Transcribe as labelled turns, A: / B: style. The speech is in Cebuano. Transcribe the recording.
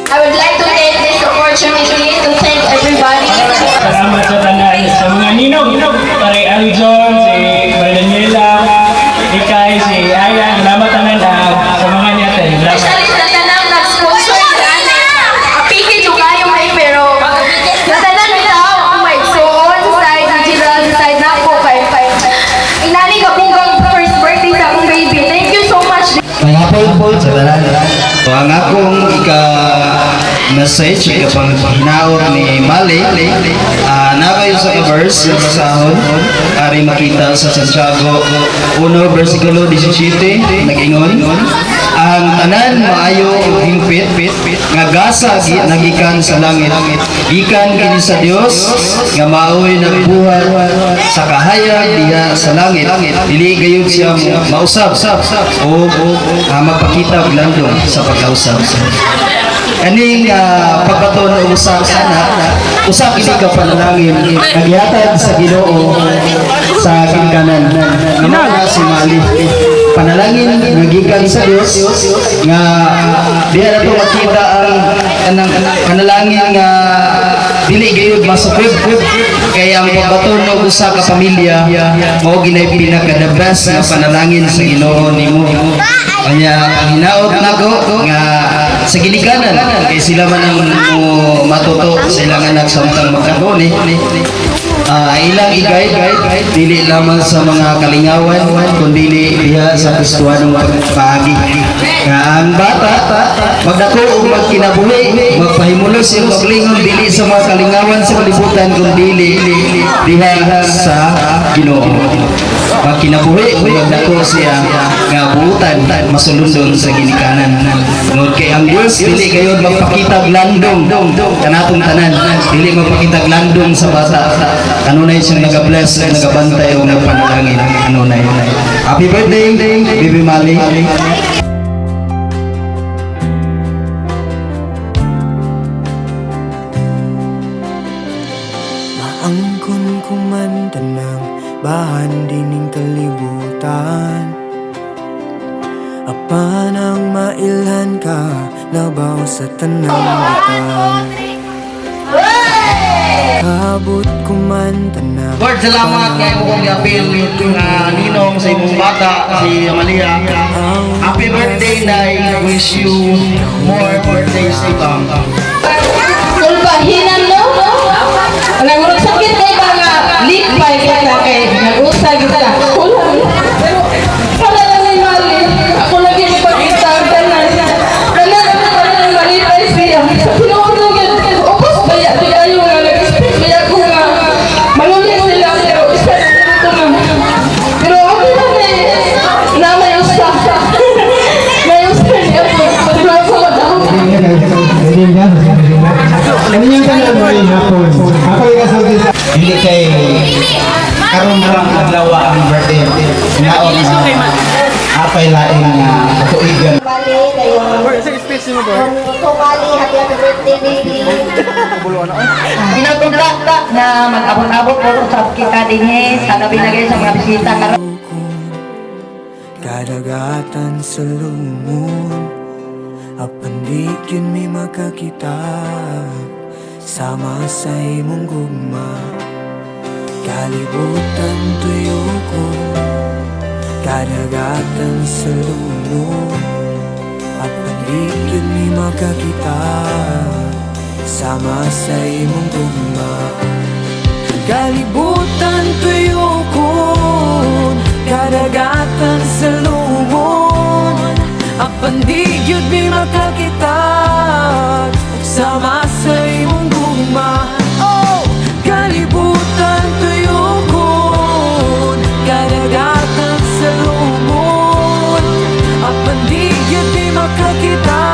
A: I would like to take this opportunity to thank everybody.
B: Salamat sa tanan, sa mga ninong, pare Aljon, si Mare Daniela, Ikay, si Aya, salamat tanan sa mga niya. Salamat.
A: Especially sa tanang nag-sponsor sa amin. Apiki jud kayo may, pero sa tanan bitaw ako may igsuon sa side ni Gerald, sa side nako, kay inani ka bonggang first birthday sa akong baby. Thank you so much.
C: Mga sa tanan. So, ang akong ika message, ika pang hinaot ni Mali, na kayo sa verse na basahon, ari makita sa Santiago 1 versikulo 17, nag-ingon, "Ang tanan maayo ug hingpit nga gasa nagikan sa langit. Gikan kini sa Dios nga maoy nagbuhat sa kahayag diha sa langit. Dili gayud siya mausab o magpakita og landong sa pagkausab." Kaning pagbaton og usa ka anak, usa kini ka panalangin nga gihatag sa Ginoo sa ginikanan nga mao na si Mali. Panalangin nga gikan sa Dios nga diha nato makita ang kanang panalangin nga dili gayud masukib, kay ang pagbaton og usa ka pamilya mao ginay pinaka the best nga panalangin sa Ginoo nimo. Kanya ang hinaot nako nga sa ginikanan, kay sila man ang mo matuto sa ilang anak samtang magdako ni, ilang i-guide dili lamang sa mga kalingawan kundi diha sa Kristohanong pagpaagi, nga ang bata magdako ug magkinabuhi, magpahimulos iyang kaugalingon dili sa mga kalingawan sa kalibutan kundi diha sa Ginoo. Magkinabuhi ug magdako siya nga buutan masulundon sa ginikanan, tungod kay ang Dios dili gayud magpakita og landong kanatong tanan, dili magpakita og landong sa bata. Kanunay siyang naga-bless, nagabantay ug nagpanalangin kanunay. Happy birthday, Baby Mali.
D: Maangkon ko man tanang bahan dining kalibutan, apan ang mailhan ka labaw sa tanang butang. Kabot ko man tanang
E: Lord, salamat kay mo kong giapil nga ninong sa imong bata, si Amalia. Happy birthday, Nay. Wish you more birthdays to come.
F: Kulbahinan no? Ang murag sakit kay ba nga lipay kita kay nag-usa kita. Wala. Pero wala lang ni Mali. Ako lagi mo pagkita ang tanan. Tanan tanan malipay siya. Sa tinuod lang yun. Upos baya di ayo nga nag-expect baya ko nga manuli sila, pero isa na ko nga. Pero okay lang eh. Na may usa. May usa niya po. Pero ako madahog.
G: Ano yung tanan mo yung hapon? Ako yung kasulti sa
C: Dili kay karon lang adlaw ang birthday. Naon na apay laing nga katuigan.
H: Bali, kayo. Kung happy happy birthday, baby.
I: Pinatunta na mag-abot-abot po sa kita dinhi sa gabi na sa mga bisita karon.
D: Kadagatan sa lumon, apan di gyud mi makakita sama sa imong gugma. Kalibutan tuyo ko, kadagatan sa lumon, apan di gyud mi makakita sama sa imong gugma. Kalibutan tuyo ko, kadagatan sa lumon, apan di gyud mi makakita sama sa imong gugma. Oh, kalibutan tuyo ko, kadagatan sa lumon, apan di gyud mi makakita.